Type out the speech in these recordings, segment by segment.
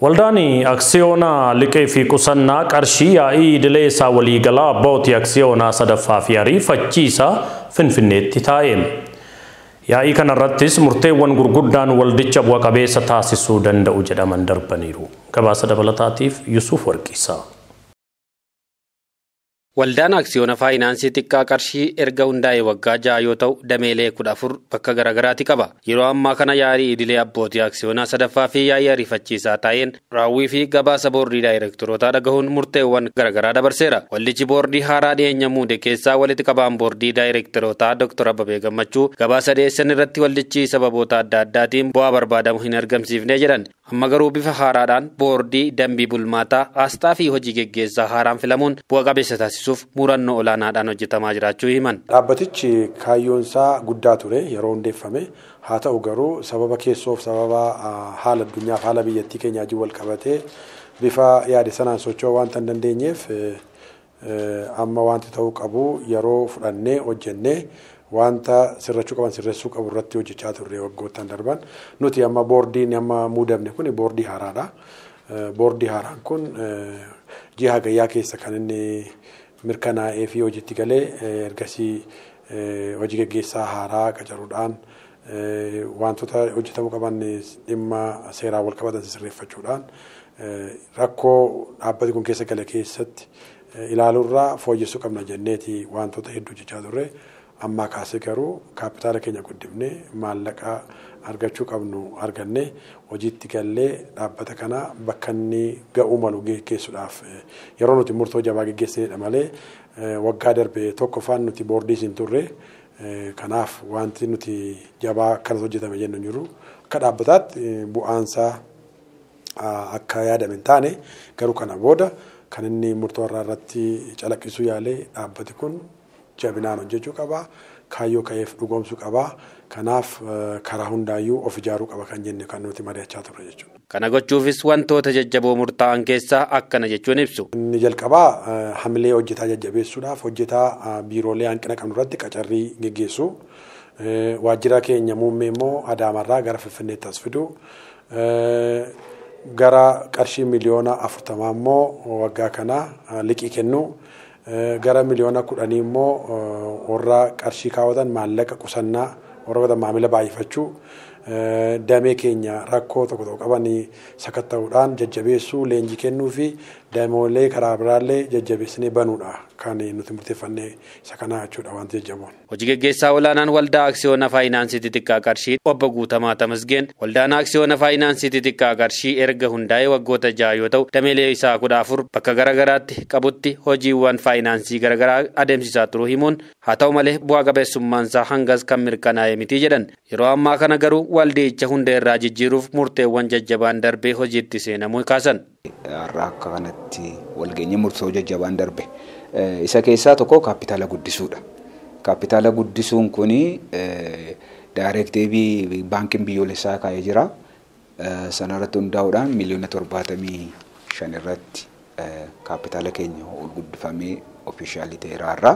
Waldaan aksiyoonaa liqii fi qusannaa qarshii yaa'ii idilee isaa waliigalaa abbootii aksiyoonaa sadaffaa fi ariifachiisaa Finfinneetti taa'e. Yaa'ii kanarrattis murteewwan gurguddaan waldicha bu'a qabeessa taasisuu danda'u jedhaman darbaniiru. Gabaasa dabalataatiif Yusuf Warqiisaa. Waldaan aksiyoona faayinaansii xiqqaa qarshii erga hundaa'e waggaa 6 yoo ta'u dameelee 14 bakka garaagaraatti qaba. Yeroo ammaa kana yaa'ii idilee abbootii aksiyoonaa sadaffaa fi yaa'ii ariifachiisaa taa'een raawwii fi gabaasa boordii daayirektorootaa dhagahuun murteewwan garaagaraa dabarseera. Waldichi boordii haaraa dhiyeenya muude keessaa walitti qabaan boordii daayirektorootaa Dr. Abbabee Gammachuu gabaasa dhiyeessan irratti waldichi sababoota adda addaatiin bu'aa barbaadamu hin argamsiifne jedhan. Amma garuu bifa haaraadhaan boordii dambii bulmaataa asxaa fi hojii geggeessaa haaraan filamuun bu'a qabeessa taasisuuf murannoo olaanaadhaan hojjetamaa jiraachuu himan. Dhaabbatichi kaayyoon isaa guddaa ture yeroo hundeeffame, haa ta'u garuu sababa keessoof sababa haala addunyaaf haala biyyattii keenyaa wajjin wal qabatee bifa yaade sanaan socho'uu waanta hin dandeenyeef amma wanti ta'uu qabu yeroo fudhannee hojjennee wanta sirrachuu qaban sirreessuu qabu irratti hojjechaa turre waggoottan darban. Nuti amma boordiin amma muudamne kun boordii haaraadha. Boordii haaraan kun ji'a hagayyaa keessa kan inni mirkanaa'ee fi hojiitti galee ergasii hojii geggeessaa haaraa qacaruudhaan wantoota hojjetamuu qaban dhimma seeraan wal qabatan sirreeffachuudhaan rakkoo dhaabbati kun keessa gale keessatti ilaaluurraa fooyyessuu qabna jenneeti wantoota hedduu hojjechaa turre. Ammaa kaasee garuu kaapitaala keenya guddifnee maallaqa argachuu qabnu argannee hojiitti gallee dhaabbata kana bakka inni ga'uu malu geggeessuudhaaf yeroo nuti murtoo jabaa geggeessinedha malee waggaa darbe tokkoffaan nuti boordii hin turre. Kanaaf wanti nuti jabaa akkanas hojjetame jennu hin jiru. Akka dhaabbataatti bu'aansaa akka yaadame hin taane garuu kana booda kan inni murtoo irraa irratti calaqqisuu yaalee dhaabbati kun jabinaan hojjechuu qaba, kaayyoo ka'eef dhugoomsuu qaba. Kanaaf karaa hundaayyuu of ijaaruu qaba kan jenne kan nuti mari'achaa turre jechuudha. Kana gochuufis wantoota jajjaboo murtaa'an keessaa akkana jechuun ibsu. Inni jalqabaa hamilee hojjetaa jajjabeessuudhaaf hojjetaa biiroolee hanqina qabnu irratti qacarrii geggeessuu, waajjira keenya muummee immoo Adaamarraa gara Finfinneetti as fiduu, gara qarshii 40 miliyoona immoo waggaa kana liqii kennuu, gara 10 miliyoona immoo warra qarshii kaawwatan maallaqa qusannaa warra maamila baay'ifachuu, damee keenya rakkoo tokko tokko qabanii sakatta'uudhaan jajjabeessuu, leenjii kennuu fi damoolee karaa biraallee jajjabeessinee banuudha kan nuti murteeffannee isa kanaa jechuudha wanti jajjaboon. Hojii geggeessaa olaanaan waldaa aksiyoona faayinaansii xixiqqaa qarshii obbo Guutamaa Tamasgeen waldaan aksiyoona faayinaansii xixiqqaa qarshii erga hundaa'ee waggoota 6 yoo ta'u dameelee isaa 14 bakka garaagaraatti qabutti hojiiwwan faayinaansii garaagaraa adeemsisaa turuu himuun haa ta'u malee bu'aa qabeessummaan isaa hangas kan mirkanaa'e miti jedhan. Yeroo ammaa kana garuu waldicha hunda irraa jijjiiruuf murteewwan jajjabaan darbee hojiitti seenamuu kaasan. Har'a akka kanatti walgeenyee murtoo jajjabaan darbe. Isa keessaa tokko kaapitaala guddisuudha. Kaapitaala guddisuun kuni directive baankiin biyyoolessaa kaa'ee jira. Sanarratti hundaa'uudhaan 75 miliyoona irratti kaapitaala keenya ol guddifamee official ta'eera har'a.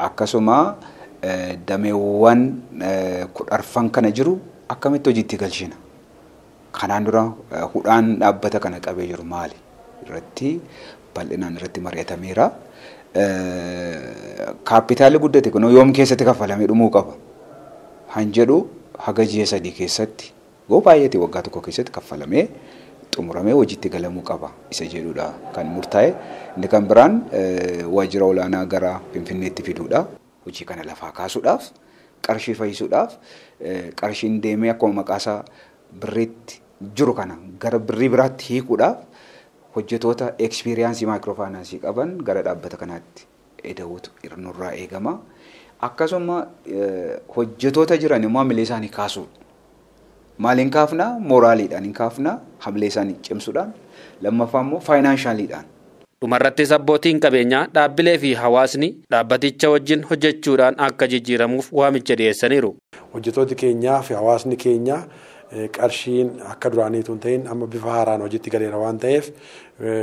Akkasuma dameewwan 14 kana jiru akkamitti hojiitti galchina? Kanaan dura hudhaan dhaabbata kana qabee jiru maali? Irratti bal'inaan irratti mari'atameera. Kaapitaalli guddate kun yoom keessatti kaffalamee dhumuu qaba? Han jedhu haga ji'a 3 keessatti yoo baay'ate waggaa tokko keessatti kaffalamee xumuramee hojiitti galamuu qaba isa jedhudha kan murtaa'e. Inni kan biraan waajjira olaanaa gara Finfinneetti fiduudha. Hojii kana lafaa kaasuudhaaf, qarshii fayyisuudhaaf, qarshiin deemee akkuma maqaasaa birriitti jiru kana gara birrii biraatti hiikuudhaaf hojjetoota experience microfinance qaban gara dhaabbata kanaatti eda'uutu nurraa eegama. Akkasuma hojjetoota jiran immoo hamilee isaanii kaasuudha. Maaliin kaafnaa? Moraaliidhaan hin kaafnaa, hamilee isaanii cimsuudhaan, lammaffaa immoo financialiidhaan. Dhumarrattis abbootiin qabeenyaa, dhaabbilee fi hawaasni dhaabbaticha wajjin hojjechuudhaan akka jijjiiramuuf waamicha dhiyeessaniiru. Hojjettooti keenyaa fi hawaasni keenya qarshiin akka duraaniitu hin ta'in amma bifa haaraan hojiitti galeera waan ta'eef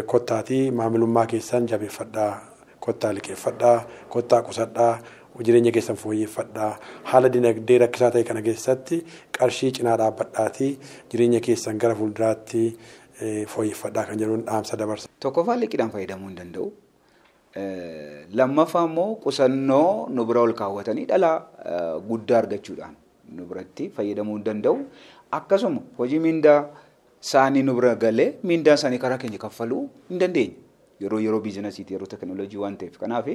kottaatii maamilummaa keessan jabeeffadhaa, kottaa liqeeffadhaa, kottaa qusadhaa, jireenya keessan fooyyeffadhaa, haala dinagdee rakkisaa ta'e kana keessatti qarshii cinaa dhaabbadhaatii jireenya keessan gara fuulduraatti fooyyeffadhaa kan jedhuun dhaamsa dabarsa. Tokkoffaa liqiidhaan fayyadamuu hin danda'u. Lammaffaa immoo qusannoo nu bira ol kaawwatanii dhala guddaa argachuudhaan nu biratti fayyadamuu hin danda'u. Akkasuma hojii miindaa isaanii nu bira galee miindaa isaanii karaa keenya kaffaluu hin dandeenye. Yeroo biizinasiiti, yeroo teekinooloojii waan ta'eef. Kanaaf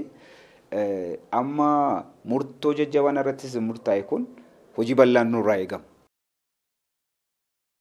amma murtoo jajjabaan irrattis murtaa'e kun hojii bal'aan nurraa eegama.